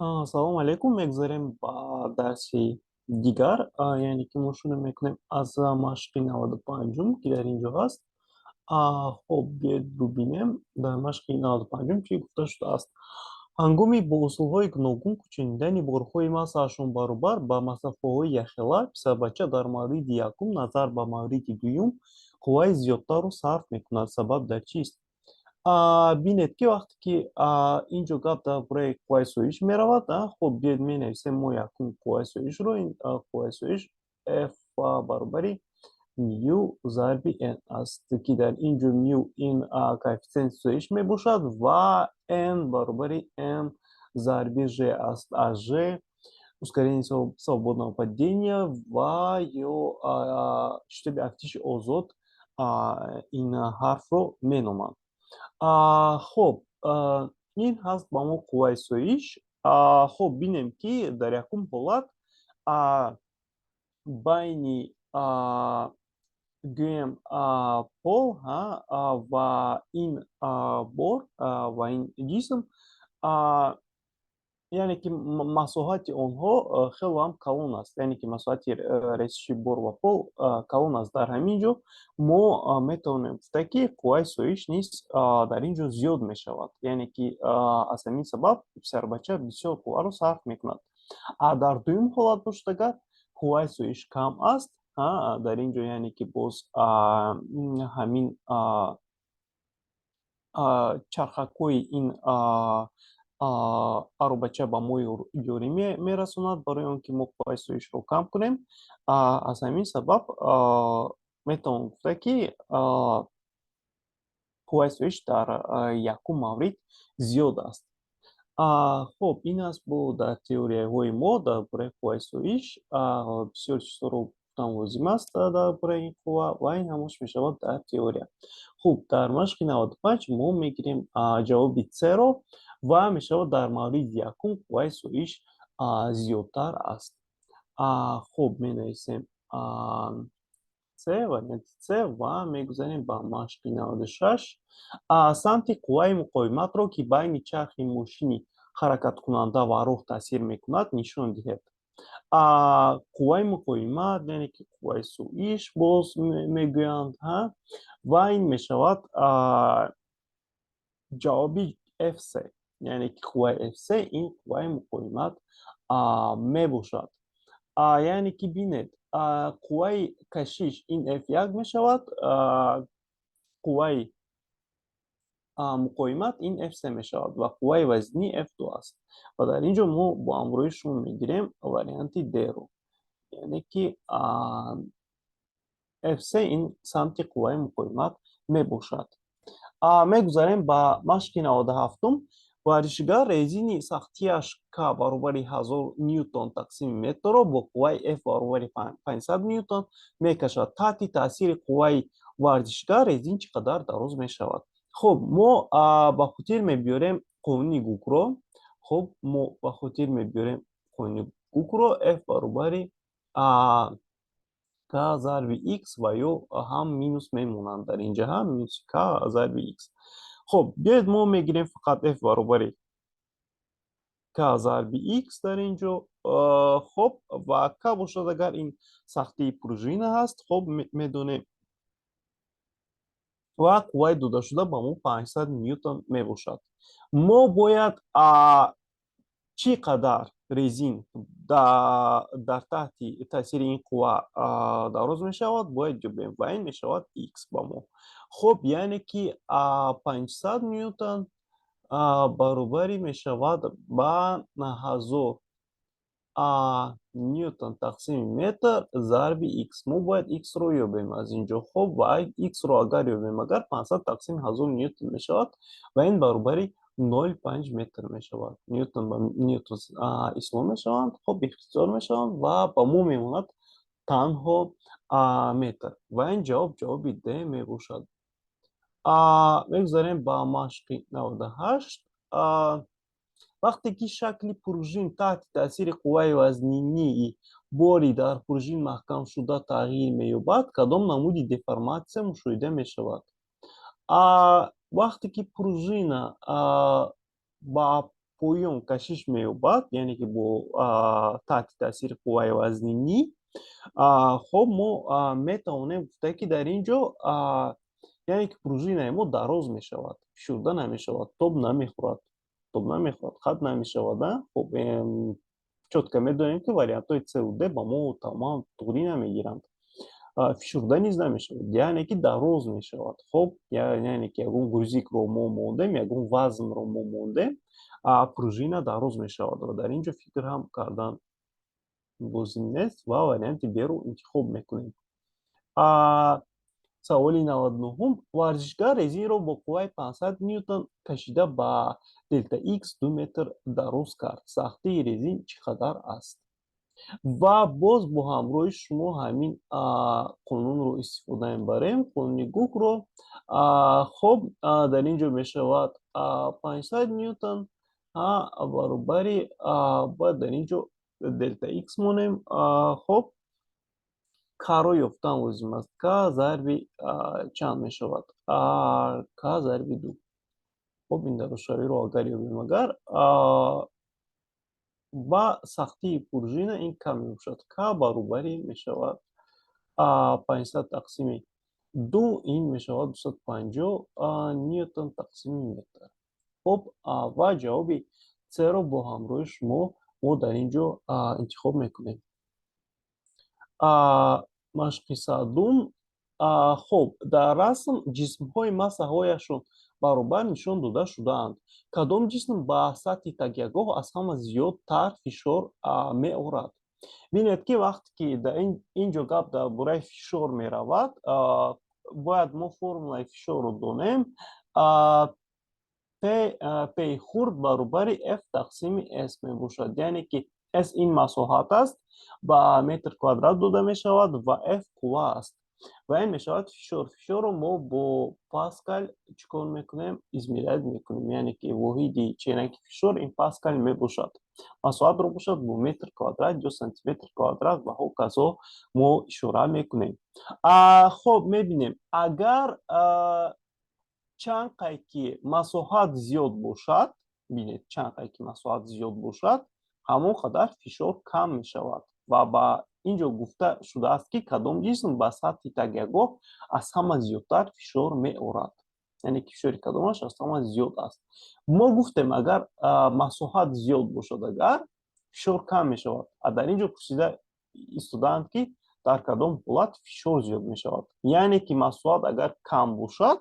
Салому алейкум. Мегузарем ба дарси дигар, яъне ки мо шурӯъ мекунем аз машқи 95-ум, ки дар ин ҷо ҳаст. Хоб, биёед бубинем, дар машқи 95-ум чӣ гуфта шудааст. Ҳангоми бо усулҳои гуногун кӯчонидани борҳои массаашон баробар ба масофаҳои якхела, писарбача дар мавриди якум назар ба мавриди дуюм қувваи зиёдтарро сарф мекунад. Сабаб дар чист? Бинед, ки вақте ки ин ҷо гап дар бораи қувваи соиш меравад, хоб, биёед менависем мо якум қувваи соишро. Ин қувваи соиш F баробари мю зарби n аст, ки дар ин ҷо мю ин коэффитсиенти соиш мебошад ва n баробари m зарби g аст, а g ускорение свободного падения ва ё шитоби афтиши озод ин ҳарфро меноманд. Хоб, ин ҳаст ба мо қувваи соиш. Хоб, бинем, ки дар якум ҳолат байни, гӯем, пол ва ин бор ва ин ҷисм, яъне ки масоҳати онҳо хело ҳам калон аст, яъне ки масоҳати ресиши бор ва пол калон аст. Дар ҳамин ҷо мо метавонем гуфта, ки қувваи соиш низ дар ин ҷо зиёд мешавад, яъне ки аз ҳамин сабаб писарбача бисёр қувваро сарф мекунад. А дар дуюм ҳолат бошад, агар қувваи соиш кам аст дар ин ҷо, яъне ки боз ҳамин чархакҳои ин аробача ба мо ёрӣ мерасонад барои он ки мо қувваи соишро кам кунем. Аз ҳамин сабаб метавон гуфта, ки қувваи соиш дар якум маврид зиёд аст. Хоб, ин аст бо дар теорияҳои мо дар бораи қувваи соиш. Бисёр чизҳоро гуфтан лозим аст дар бораи ин қувва, ва ин ҳамаш мешавад дар теория. Хуб, дар машқи 95 мо мегирем ҷавоби С-ро ва мешавад дар мавриди якум қувваи соиш зиёдтар аст. Хуб, менависем С, варианти С, ва мегузарем ба машқи 96. Самти қувваи муқовиматро, ки байни чархи мошини ҳаракаткунанда ва роҳ таъсир мекунад, нишон диҳед. Қувваи муқовимат, яъне ки қувваи соиш боз мегӯянд, ва ин мешавад ҷавоби Fc, яъне ки қувваи Fc ин қувваи муқовимат мебошад. Яъне ки бинед, қувваи кашиш ин F1 мешавад, қувваи муқовимат ин Fc мешавад ва қувваи вазнӣ F2 аст. Ва дар ин ҷо мо бо ҳамроҳи шумо мегирем варианти D-ро, яъне ки Fc ин самти қувваи муқовимат мебошад. Мегузарем ба машқи 97-ум. Варзишгар резини сахтияш к баробари 1000 ньютон тақсими метрро бо қувваи F баробари 500 ньютон мекашад. Таҳти таъсири қувваи варзишгар резин чӣ қадар дароз мешавад? Хуб, мо ба хотир мебиёрем қонуни Гукро. Хуб, мо ба хотир мебиёрем қонуни Гукро: F баробари к зарби x ва ё ҳам минус мемонанд дар инҷа, ҳам минуси к зарби x. Хуб, биёед, мо мегирем фақат F баробари к зарби x дар ин ҷо. Хуб, ва к бошад агар ин сахтии пружина ҳаст, хуб, медонем, ва қувваи додашуда ба мо 500 ньютон мебошад. Мо бояд чӣ қадар резин дар таҳти таъсири ин қувва дароз мешавад, бояд ёбем, ва ин мешавад x ба мо. Хуб, яъне ки 500 ньютон баробари мешавад ба 1000 ньютон тақсими метр зарби x. Мо бояд x-ро ёбем аз ин ҷо. Хуб, ва x-ро агар ёбем, агар 500 тақсими 1000 ньютон мешавад ва ин баробари 0,5 метр мешавад. Ньютон ба ньютон ислом мешаванд, хуб, ихтисор мешаванд ва ба мо мемонад танҳо метр, ва ин ҷавоб ҷавоби D мебошад. Мегузарем ба машқи 98. Вақте ки шакли пружин таҳти таъсири қувваи вазнинии бори дар пружин маҳкамшуда тағйир меёбад, кадом намуди деформатсия мушоҳида мешавад? Вақте ки пружина ба Поён кашиш меёбад, яъне ки бо таҳти таъсири қувваи вазнинӣ. Хоб, мо метавонем гуфта, ки дар ин ҷо, яъне ки пружинаи мо дароз мешавад, фишурда намешавад, тоб намехӯрад, тоб намехӯрад, хат намешавад. Хоб, чётко медонем, ки вариантҳои С-у Д ба мо тамоман туғрӣ намегиранд. Фишурда низ намешавад, яъне ки дароз мешавад. Хоб, яъне ки ягон грузикро мо мондем, ягон вазнро мо мондем, пружина дароз мешавад ва дар ин ҷо фикр ҳам кардан лозим нест ва варианти Б-ро интихоб мекунем. Саволи 99-ум: варзишгар резинро бо қувваи 500 ньютон кашида ба делта х 2 метр дароз кард. Сахтии резин чӣ қадар аст? Ва боз бо ҳамроҳи шумо ҳамин қонунро истифода мебарем, қонуни Гукро. Хоб, дар ин ҷо мешавад 500 ньютон баробари, бояд дар ин ҷо делта х монем. Хоб, К-ро ёфтан лозим аст. К зарби чанд мешавад? К зарби ду. Хоб, ин дарозшавиро агар ёбем, агар ба сахтии пружина ин К мебошад, К баробари мешавад 500 тақсими ду, ин мешавад 250 ньютон тақсими метр. Хоб, ва ҷавоби С-ро бо ҳамроҳи шумо мо дар ин ҷо интихоб мекунем. Машқи 100-ум. Хоб, дар расм ҷисмҳои массаҳояшон баробар нишон дода шудаанд. Кадом ҷисм ба сатҳи такягоҳ аз ҳама зиёдтар фишор меорад? Бинед, ки вақте ки дар ин ҷо гап дар бораи фишор меравад, бояд мо формулаи фишорро донем. П хурд баробари F тақсими S мебошад, яъне ки S ин масоҳат аст, ба метр квадрат дода мешавад, ва F қувва аст ва ин мешавад фишор. Фишорро мо бо паскал чӣ кор мекунем? Измерять мекунем, яъне ки воҳиди ченаки фишор ин паскал мебошад, масоҳатро бошад бо метр квадрат ё сантиметр квадрат ва ҳоказо мо ишора мекунем. Хоб, мебинем, агар чанд қай ки масоҳат зиёд бошад, бинед, чанд қай ки масоҳат зиёд бошад, ҳамон қадар фишор кам мешавад. Ва ба ин ҷо гуфта шудааст, ки кадом ҷисм ба сатҳи такягоҳ аз ҳама зиёдтар фишор меорад, яъне ки фишори кадомаш аз ҳама зиёд аст. Мо гуфтем, агар масоҳат зиёд бошад, агар фишор кам мешавад. А дар ин ҷо пурсида истодаанд, ки дар кадом ҳолат фишор зиёд мешавад. Яъне ки масоҳат агар кам бошад,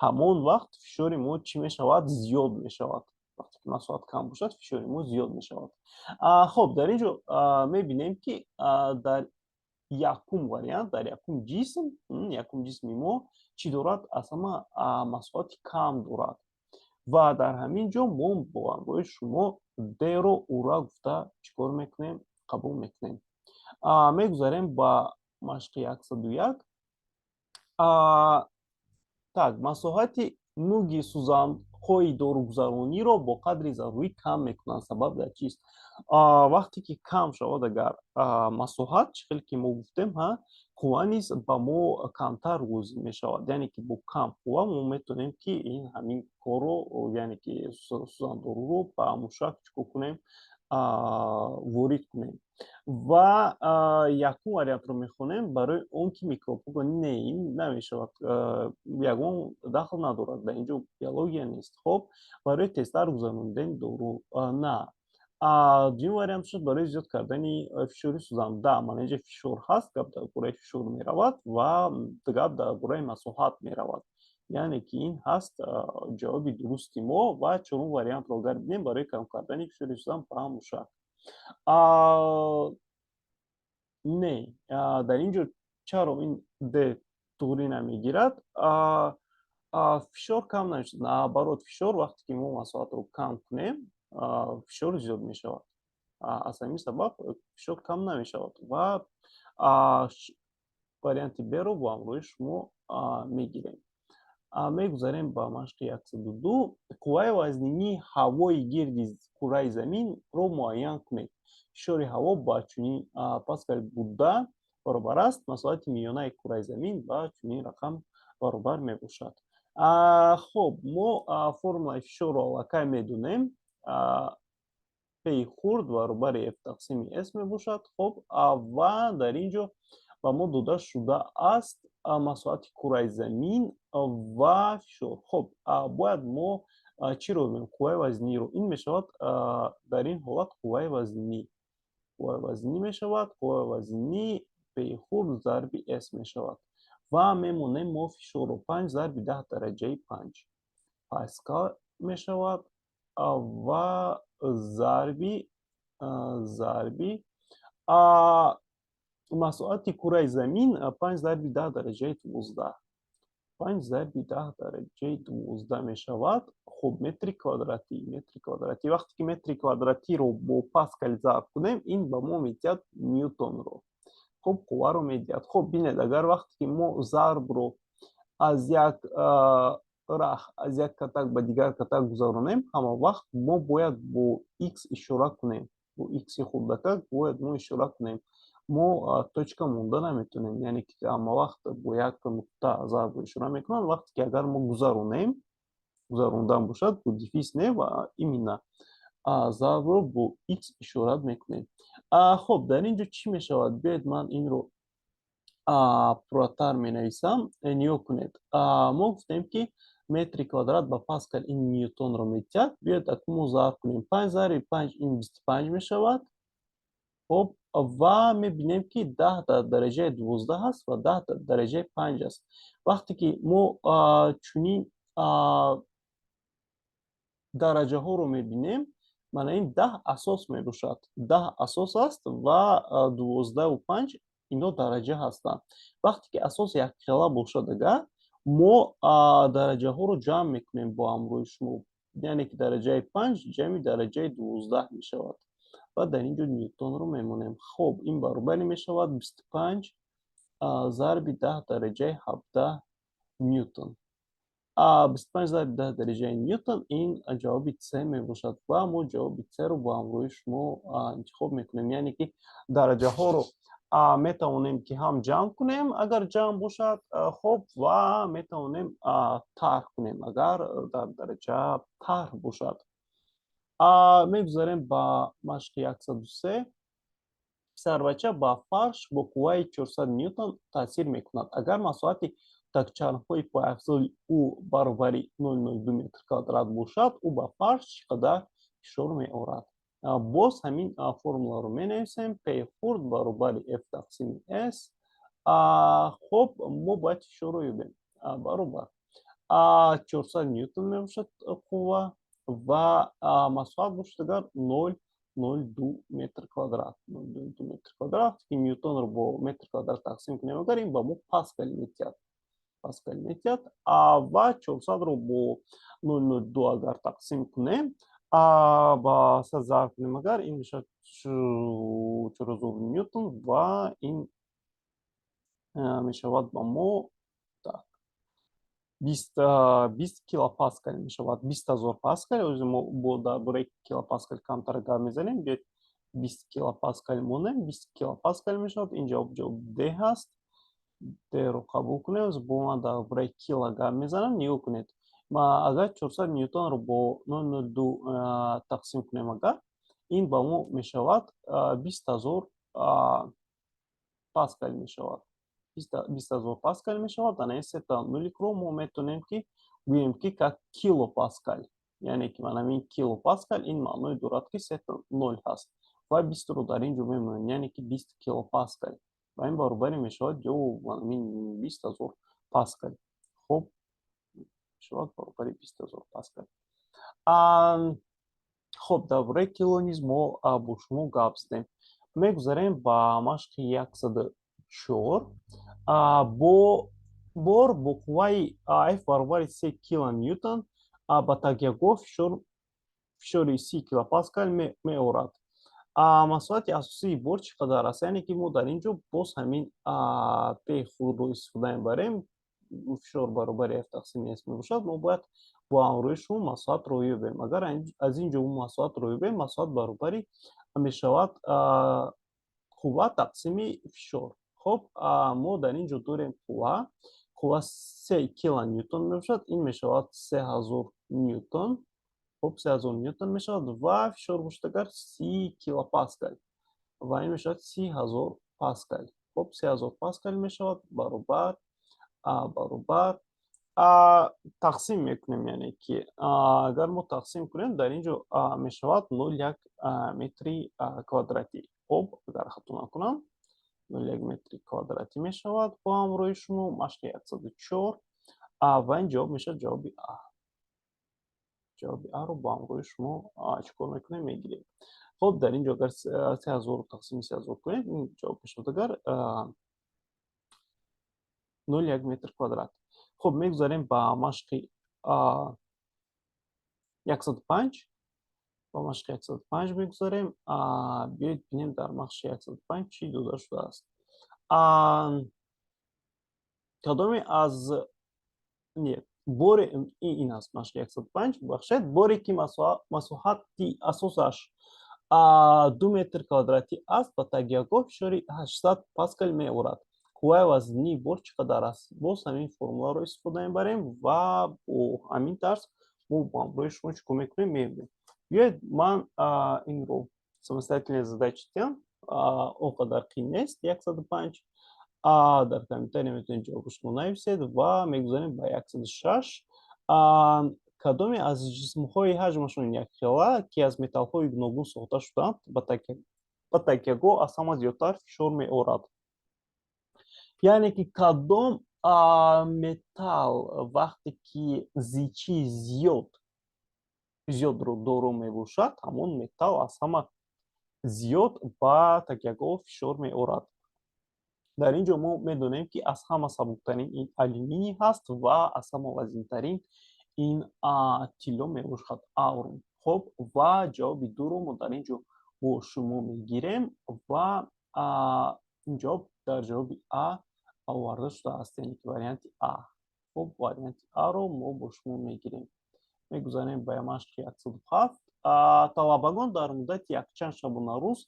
ҳамон вақт фишори мо чӣ мешавад? Зиёд мешавад. Вақте ки масоҳат кам бошад, фишори мо зиёд мешавад. Хоб, дар ин ҷо мебинем, ки дар якум вариант, дар якум ҷисм, якум ҷисми мо чӣ дорад? Аз ҳама масоҳати кам дорад ва дар ҳамин ҷо мо бо ҳамроҳи шумо Д-ро ура гуфта чӣ кор мекунем? Қабул мекунем. Мегузарем ба машқи 101. Так, масоҳати нуги сӯзанҳои доругузарониро бо қадри зарурӣ кам мекунанд. Сабаб дар чист? Вақте ки кам шавад агар масоҳат, чӣ хеле ки мо гуфтем, ҳа, қувва низ ба мо камтар лозим мешавад, яъне ки бо кам қувва мо метавонем, ки ин ҳамин корро, яъне ки сӯзандоруро ба мушак чӣ кор кунем? Ворид кунем. Ва якум вариантро мехонем: барои он ки микробҳо. Не, ин намешавад, ягон дахл надорад, дар ин ҷо биология нест. Хоб, барои тезтар гузаронидани дору, на. Дуюм вариант шуд барои зиёд кардани фишори сӯзан. Да, мана инҷа фишор ҳаст, гап дар бораи фишор меравад ва гап дар бораи масоҳат меравад, яъне ки ин ҳаст ҷавоби дурусти мо. Ва чорум вариантро агар бинем, барои кам кардани фишори сӯзан ба мушак, не. Дар ин ҷо чаро ин Д туғрӣ намегирад? Фишор кам намешавад, наоборот, фишор вақте ки мо масоҳатро кам кунем, фишор зиёд мешавад. Аз ҳамин сабаб фишор кам намешавад ва варианти Б-ро бо ҳамроҳи шумо мегирем. Мегузарем ба машқи 102. Қувваи вазнинии ҳавои гирди кураи заминро муайян кунед. Фишори ҳаво ба чунин паскал буда баробар аст. Масоҳати миёнаи кураи замин ба чунин рақам баробар мебошад. Хоб, мо формулаи фишорро аллакай медонем. P хурд баробари F тақсими S мебошад. Хоб, ва дар ин ҷо ба мо дода шудааст масоҳати кураи замин ва фишор. Хоб, бояд мо чиро бибинем? Қувваи вазниро. Ин мешавад дар ин ҳолат қувваи вазнӣ. Қувваи вазнӣ мешавад, қувваи вазнӣ P хурд зарби S мешавад. Ва мемонем мо фишорро, 5 зарби 10 дараҷаи 5 паскал мешавад ва зарби масоҳати кураи замин 5 зарби 10 дараҷаи 12, 5 зарби 10 дараҷаи 12 мешавад. Хуб, метри квадратӣ, метри квадратӣ. Вақте ки метри квадратиро бо паскал зарб кунем, ин ба мо медиҳад ньютонро. Хуб, қувваро медиҳад. Хуб, бинед, агар вақте ки мо зарбро аз як рах, аз як катак ба дигар катак гузаронем, ҳама вақт мо бояд бо х ишора кунем, бо икси хурдакак бояд мо ишора кунем. Мо точка монда наметавонем, яъне ки ҳама вақт бо як нуқта зарбро ишора мекунанд. Вақте ки агар мо гузаронем, гузарондан бошад, бо дефис не, ва именно зарбро бо х ишора мекунем. Хуб, дар ин ҷо чӣ мешавад? Биёед, ман инро пурратар менависам. Нигоҳ кунед, мо гуфтем, ки метри квадрат ба паскал ин ньютонро медиҳад. Биёед, акнун мо зарб кунем. 5 зарби 5 ин 25 мешавад. Хуб, ва мебинем, ки 10 дар дараҷаи 12 аст ва 10 дар дараҷаи 5 аст. Вақте ки мо чунин дараҷаҳоро мебинем, мана ин 10 асос мебошад, 10 асос аст ва 12-у 5 ино дараҷа ҳастанд. Вақте ки асос якхела бошад, агар мо дараҷаҳоро ҷамъ мекунем бо ҳамроҳи шумо, яъне ки дараҷаи 5 ҷамъи дараҷаи 12 мешавад ва дар ин ҷо ньютонро мемонем. Хуб, ин баробари мешавад 25 зарби 10 дараҷаи 17 ньютон. 25 зарби 10 дараҷаи ньютон, ин ҷавоби С мебошад ва мо ҷавоби С-ро бо ҳамроҳи шумо интихоб мекунем. Яъне ки дараҷаҳоро метавонем ки ҳам ҷамъ кунем, агар ҷамъ бошад, хуб, ва метавонем тарҳ кунем, агар дар дараҷа тарҳ бошад. Мегузарем ба машқи 103. Писарбача ба фарш бо қувваи 400 ньютон таъсир мекунад. Агар масоҳати тагчармҳои пойафзоли ӯ баробари 0,02 метр квадрат бошад, ӯ ба фарш чӣ қадар фишор меорад? Боз ҳамин формуларо менависем: P хурд баробари F тақсими S. Хуб, мо бояд фишорро ёбем. Баробар 400 ньютон мебошад қувва ва масоҳат бошад агар 0,02 метр квадрат, 0,02 метр квадрат. Ки ньютонро бо метр квадрат тақсим кунем агар, ин ба мо паскал медиҳад, паскал медиҳад. Ва 400-ро бо 0,02 агар тақсим кунем, ба 100 зарб кунем агар, ин мешавад 4000 ньютон ва ин мешавад ба мо, так, 20 килопаскал мешавад, 20 000 паскал. Ҳозир мо бо дар бораи килопаскал камтар гап мезанем. Биёед, 20 килопаскал монем, 20 килопаскал мешавад. Ин ҷавоб, ҷавоб Д ҳаст. Д-ро қабул кунем. Бо ман дар бораи кило гап мезанам. Нигоҳ кунед, агар 400 ньютонро бо 0,02 тақсим кунем агар, ин ба мо мешавад 20 000 паскал мешавад, 20 000 паскал мешавад. Ана ин сета нуликро мо метавонем ки гӯем, ки как килопаскал, яъне ки мана ин килопаскал ин маъное дорад, ки сета нол ҳаст ва 20-ро дар ин ҷо мемонем, яъне ки 20 килопаскал ва ин баробари мешавад ё ин 20 000 паскал. Хуб, мешавад баробари 20 000 паскал. Хуб, дар бораи кило низ мо бо шумо гап задем. Мегузарем ба машқи 104. Бо бор бо қувваи F баробари 3 килоньютон ба такягоҳ фишори 30 килопаскал меорад. Масоҳати асосии бор чӣ қадар аст? Яъне ки мо дар ин ҷо боз ҳамин P хурдро истифода мебарем. Фишор баробари F тақсими S мебошад. Мо бояд бо ҳамроҳи шумо масоҳатро ёбем. Агар аз ин ҷо мо масоҳатро ёбем, масоҳат баробари мешавад қувва тақсими фишор. Хуб, мо дар ин ҷо дорем қувва. Қувва 3 килоньютон мебошад, ин мешавад 3000 ньютон. Хуб, 3000 ньютон мешавад ва фишор бошад агар 30 килопаскал ва ин мешавад 30 000 паскал. Хуб, 30 000 паскал мешавад, баробар тақсим мекунем, яъне ки агар мо тақсим кунем, дар ин ҷо мешавад 0,1 метри квадратӣ. Хуб, агар хато накунам, 0,1 метри квадратӣ мешавад. Бо ҳамроҳи шумо машқи 104 ва ин ҷавоб мешавад ҷавоби А. Ҷавоби Аро бо ҳамроҳи шумо чӣ кор мекунем? Мегирем. Хуб, дар ин ҷо агар 3000 тақсими 3000 кунем, ин ҷавоб мешавад агар 0,1 метр квадрат. Хуб, мегузарем ба машқи 105. Ба машқи 105 мегузарем. Биёед бинем, дар машқи 105 чӣ дода шудааст. Кадоме аз не боре ин аст машқи 105, бахшед. Боре ки масоҳати асосаш 2 метр квадратӣ аст, ба такягоҳ фишори 800 паскал меорад. Қувваи вазнии бор чӣ қадар аст? Боз ҳамин формуларо истифода мебарем ва бо ҳамин тарз мо бо ҳамроҳи шумо чӣ кор мекунем? Мебинем. Биёед, ман инро самостоятельная задача диҳам, он қадар қиин нест. 105 дар комментария метавонед ҷавобашро нависед ва мегузарем ба 106. Кадоме аз ҷисмҳои ҳаҷмашон якхела, ки аз металлҳои гуногун сохта шудаанд, ба такягоҳ аз ҳама зиёдтар фишор меорад? Яъне ки кадом металл вақте ки зичии зиёдро доро мебошад, ҳамон металл аз ҳама зиёд ба такягоҳ фишор меорад. Дар ин ҷо мо медонем, ки аз ҳама сабуктарин ин алюминий ҳаст ва аз ҳама вазинтарин ин тилло мебошад, аурум. Хуб, ва ҷавоби дуро мо дар ин ҷо бо шумо мегирем ва ин ҷавоб дар ҷавоби А оварда шудааст, яъне ки варианти А. Хуб, варианти Аро мо бо шумо мегирем. Мегузарем ба машқи 107. Талабагон дар муддати якчанд шабонарӯз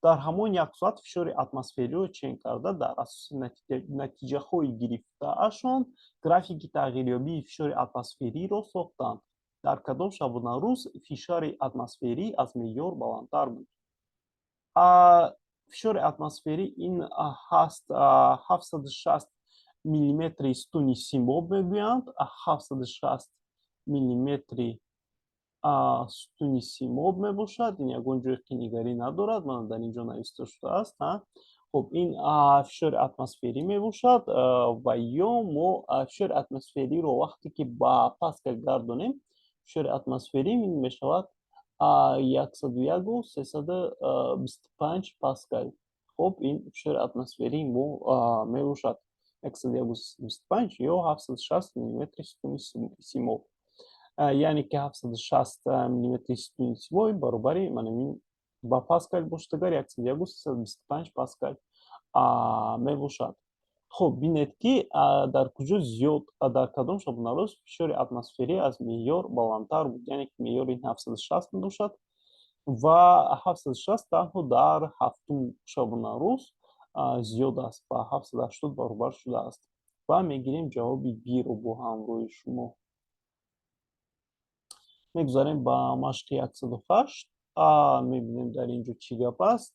дар ҳамон як соат фишори атмосфериро чен карда, дар асоси натиҷаҳои гирифтаашон графики тағйирёбии фишори атмосфериро сохтанд. Дар кадом шабонарӯз фишори атмосферӣ аз меъёр баландтар буд? Фишори атмосферӣ ин ҳаст 760 миллиметри сутуни симоб мегӯянд. 760 миллиметри сутуни симоб мебошад. Ин ягон ҷои қинигарӣ надорад, мана дар ин ҷо нависта шудааст. Хуб, ин фишори атмосферӣ мебошад ва ё мо фишори атмосфериро вақте ки ба паскал гардонем, фишори атмосферӣ мешавад 101,325 паскал. Хуб, ин фишори атмосферии мо мебошад 101,325 ё 760 миллиметри сутуни симоб, яъне ки 760 миллиметри сутуни симоб баробари манамин ба паскал бошад агар 101,325 паскал мебошад. Хуб, бинед, ки дар куҷо зиёд, дар кадом шабонарӯз фишори атмосферӣ аз меъёр баландтар буд, яъне ки меъёри 760 мебошад ва 760 танҳо дар ҳафтум шабонарӯз зиёд аст, ба 780 баробар шудааст ва мегирем ҷавоби Б-ро бо ҳамроҳи шумо. Мегузарем ба машқи 108. Мебинем, дар ин ҷо чӣ гап аст.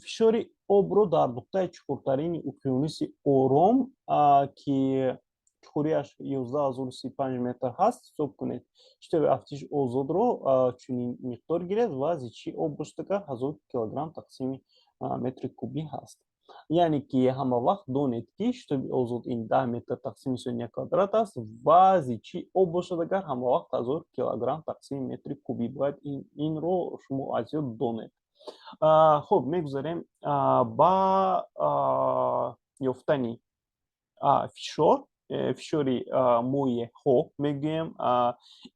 Фишори обро дар нуқтаи чуқуртарини уқёнуси Ором, ки чуқуриаш 11 035 метр ҳаст, ҳисоб кунед. Шитоби афтиши озодро чунин миқдор гиред ва зичии об бошад агар 1000 килограмм тақсими метри кубӣ ҳаст. Яъне ки ҳама вақт донед, ки шитоби озод ин 10 метр тақсими сония квадрат аст ва зичии об бошад агар ҳама вақт 1000 килограмм тақсими метри кубӣ. Бояд инро шумо аз ёд донед. Хуб, мегузарем ба ёфтани фишор, фишори моеъҳо мегӯем.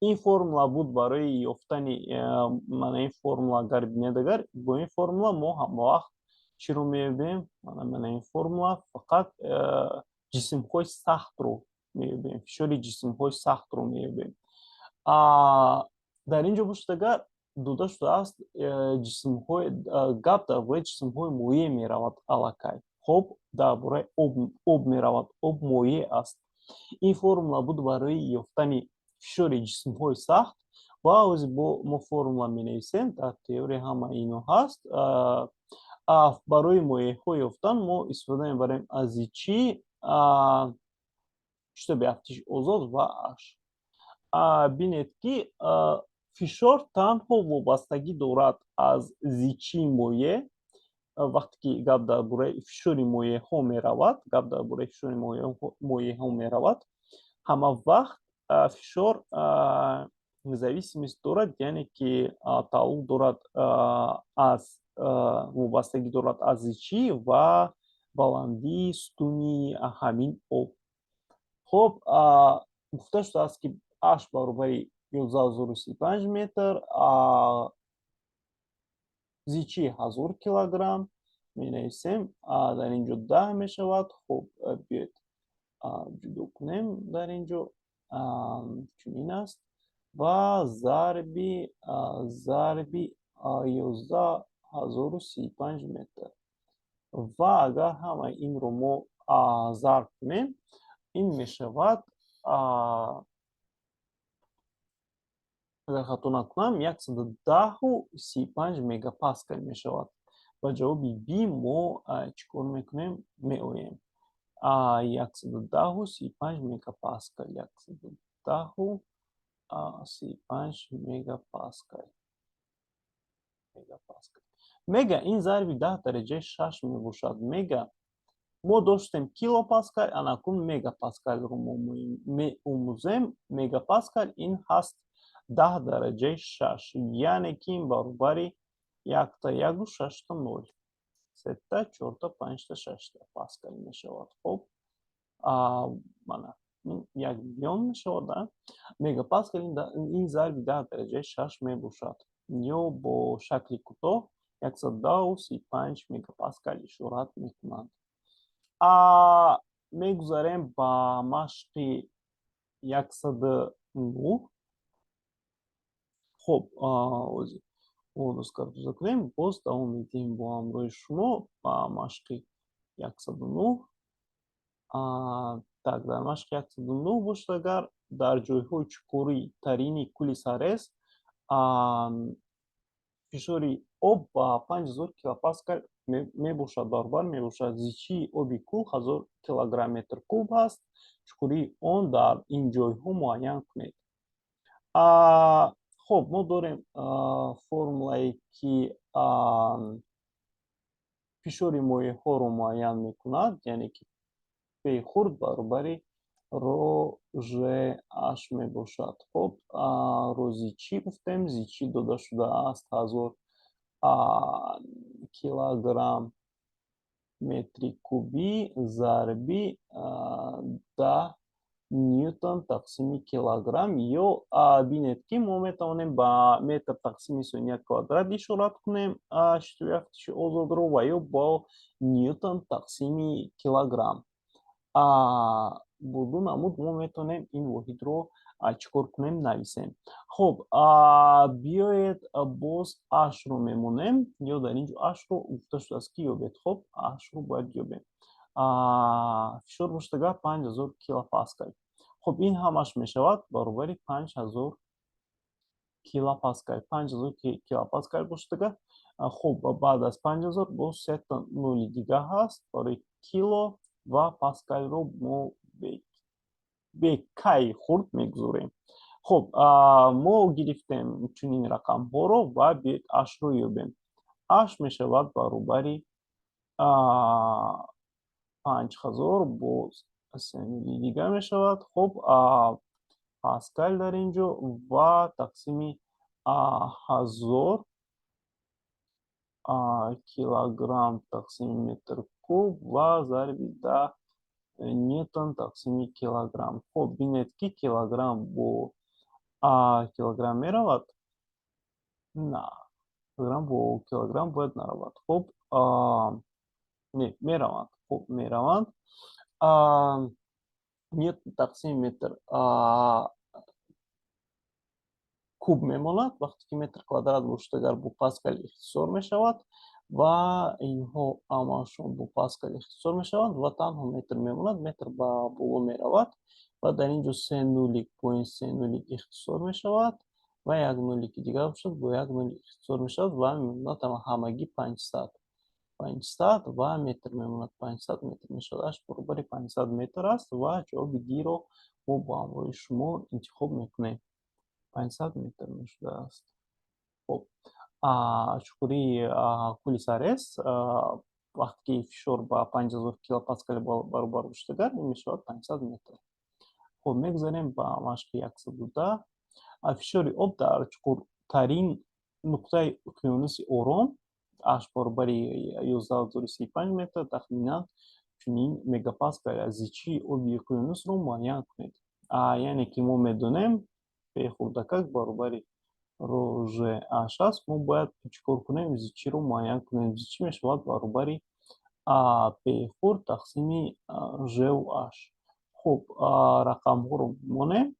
Ин формула буд барои ёфтани, мана ин формула агар бинед, агар бо ин формула мо ҳамавақт чиро меёбем? Мана ин формула фақат ҷисмҳои сахтро меёбем, фишори ҷисмҳои сахтро меёбем. Дар ин ҷо бошад агар дода шудааст ҷисмҳои, гап дар бораи ҷисмҳои моеъ меравад аллакай. Хуб, дар бораи об меравад, об моеъ аст. Ин формула буд барои ёфтани Фишори ҷисмҳои сахт ва ози бо мо формула менависем, дар теория ҳама ино ҳаст. Барои моеъҳо ёфтан мо истифода мебарем аз зичӣ, шитоби афтиши озод ва h. Бинед, ки фишор танҳо вобастагӣ дорад аз зичии моеъ. Вақте ки гап дар бораи фишори моеъҳо меравад, гап дар бораи фишори моеъҳо меравад, ҳама вақт фишор зависимость дорад, яъне ки тааллуқ дорад аз, вобастагӣ дорад аз зичӣ ва баландии сутуни ҳамин об. Хуб, гуфта шудааст, ки h баробари 11,035 метр, зичӣ 1000 килограмм менависем, дар ин ҷо 10 мешавад. Хуб, биёед, ҷудо кунем, дар ин ҷо чунин аст ва зарби 11,035 метр. Ва агар ҳамаи инро мо зарб кунем, ин мешавад, агар хато накунам, 110,35 мегапаскал мешавад. Ва ҷавоби б мо чӣ кор мекунем? Меоем 110,35 мегапаскал, 110,35 мегапаскал. Мегапаскал, мега ин зарби 10 дараҷаи 6 мебошад. Мега мо доштем килопаскал, анакун мегапаскалро мо меомӯзем. Мегапаскал ин ҳаст 10 дараҷаи 6, яъне ки ин баробари якта яку шашта нол, сета, чорта, панҷта, шашта паскал мешавад. Хуб, мана 1 миллион мешавад. Мегапаскал ин зарби 10 дараҷаи 6 мебошад ё бо шакли кӯтоҳ 110,35 мегапаскал ишорат мекунанд. Мегузарем ба машқи 109. Хуб, оғоз кунем, боз давом медиҳем бо ҳамроҳи шумо ба машқи 109. Так, дар машқи 109 бошад, агар дар ҷойҳои чуқуритарини кӯли Сарез фишори об ба 5000 килопаскал мебошад, баробар мебошад, зичии оби кӯл 1000 килограмм метр куб ҳаст, чуқурии он дар ин ҷойҳо муайян кунед. Хуб, мо дорем формулае, ки фишори моеъҳоро муайян мекунад, яъне ки п хурд баробари ро ж h мебошад. Хуб, ро зичӣ гуфтем, зичӣ дода шудааст 1000 килограмм метри кубӣ зарби 10 ньютон тақсими килограмм. Ё бинед, ки мо метавонем ба метр тақсими сония квадрат ишорат кунем шитоби афтиши озодро ва ё бо ньютон тақсими килограмм. Бо ду намуд мо метавонем ин воҳидро чӣ кор кунем? Нависем. Хуб, биёед, боз h-ро мемонем ё дар ин ҷо h-ро гуфта шудааст, ки ёбед. Хуб, h-ро бояд ёбем. Фишор бошад агар 5000 килопаскал. Хуб, ин ҳамаш мешавад баробари 5000 килопаскал. 5000 килопаскал бошад агар, хуб, баъд аз 5000 боз сета нули дига ҳаст барои кило ва паскалро мо бе кай хурд мегузорем. Хуб, мо гирифтем чунин рақамҳоро ва биёед, h-ро ёбем. H мешавад баробари 5000, боз се нули дига мешавад. Хуб, паскал дар ин ҷо ва тақсими 1000 килограмм тақсими метр куб ва зарби 10 ньютон тақсими килограмм. Хуб, бинед, ки килограмм бо килограмм меравад. На, килограмм бо килограмм бояд наравад. Хуб, не, мераванд. Хуб, мераванд. Ньютон тақсими метр куб мемонад. Вақте ки метр квадрат бошад агар, бо паскал ихтисор мешавад ва инҳо ҳамаашон бо паскал ихтисор мешаванд ва танҳо метр мемонад. Метр ба боло меравад. Ва дар ин ҷо се нулик бо ин се нулик ихтисор мешавад ва як нулики дигар бошад, бо як нулик ихтисор мешавад ва мемонад ҳамагӣ 500. 500 ва метр мемонад, 500 метр мешавад. H баробари 500 метр аст ва ҷавоби D-ро мо бо ҳамроҳи шумо интихоб мекунем. 500 метр мешудааст. Хуб, чуқурии кӯли Сарез, вақте ки фишор ба 5000 килопаскал баробар бошад, агар ин мешавад 500 метр. Хуб, мегузарем ба машқи 110. Фишори об дар чуқуртарин нуқтаи уқёнуси Ором H баробари 11,35 метр, тахминан чунин мегапаскал. Зичии оби уқёнусро муайян кунед. Яъне ки мо медонем, P хурдакак баробари ро ж H аст. Мо бояд чӣ кор кунем? Зичиро муайян кунем. Зичӣ мешавад баробари P хурд тақсими Жу H. Хуб, рақамҳоро монем: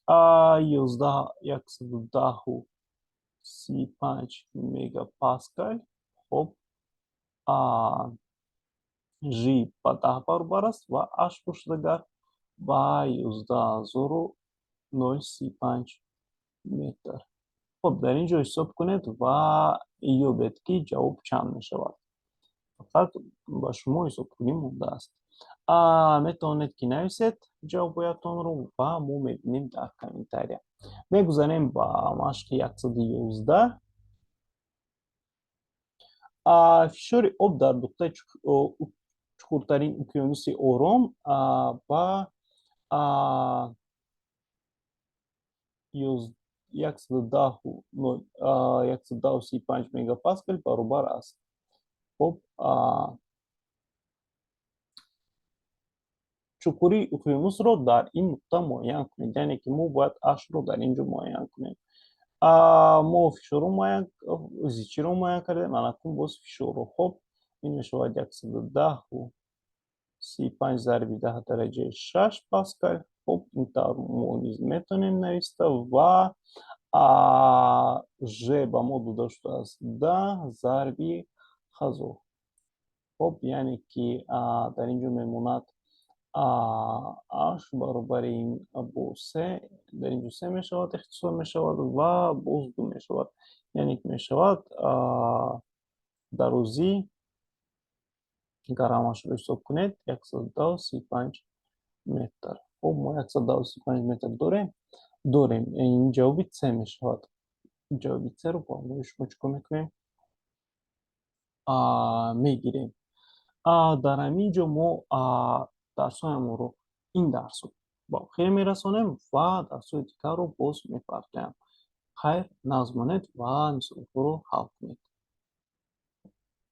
11,35 мегапаскал. Хуб, Ж ба 10 баробар аст ва H бошад агар ба 11,035 метр. Хуб, дар ин ҷо ҳисоб кунед ва ёбед, ки ҷавоб чанд мешавад. Фақат ба шумо ҳисобкунӣ мондааст. Метавонед, ки нависед ҷавобҳоятонро ва мо мебинем дар комментария. Мегузарем ба машқи 111. Фишори об дар нуқтаи чуқуртарин уқёнуси Ором ба 110,35 мегапаскал баробар аст. Хуб, чуқурии уқёнусро дар ин нуқта муайян кунед. Яъне ки мо бояд H-ро дар ин ҷо муайян кунем. Мо фишорро муайян, зичиро муайян кардем, анакун боз фишорро. Хуб, ин мешавад 110,35 зарби 10 дараҷаи 6 паскал. Хуб, ин тавр мо низ метавонем нависта ва Ж ба мо дода шудааст 10 зарби 1000. Хуб, яъне ки дар ин ҷо мемонад H баробари ин бо се, дар ин ҷо се мешавад, ихтисор мешавад ва боз ду мешавад. Яъне ки мешавад дарозӣ, гарамашро ҳисоб кунед, 135 метр. Хуб, мо 135 метр дорем. Ин ҷавоби С мешавад. Ҷавоби С-ро бо ҳамроҳи шумо чӣ кор мекунем? Мегирем. Дар ҳамин ҷо мо дарсҳоямонро, ин дарсро ба охир мерасонем ва дарсҳои дигарро боз мепартоям. Хайр, нағз монед ва мисолҳоро ҳал кунед.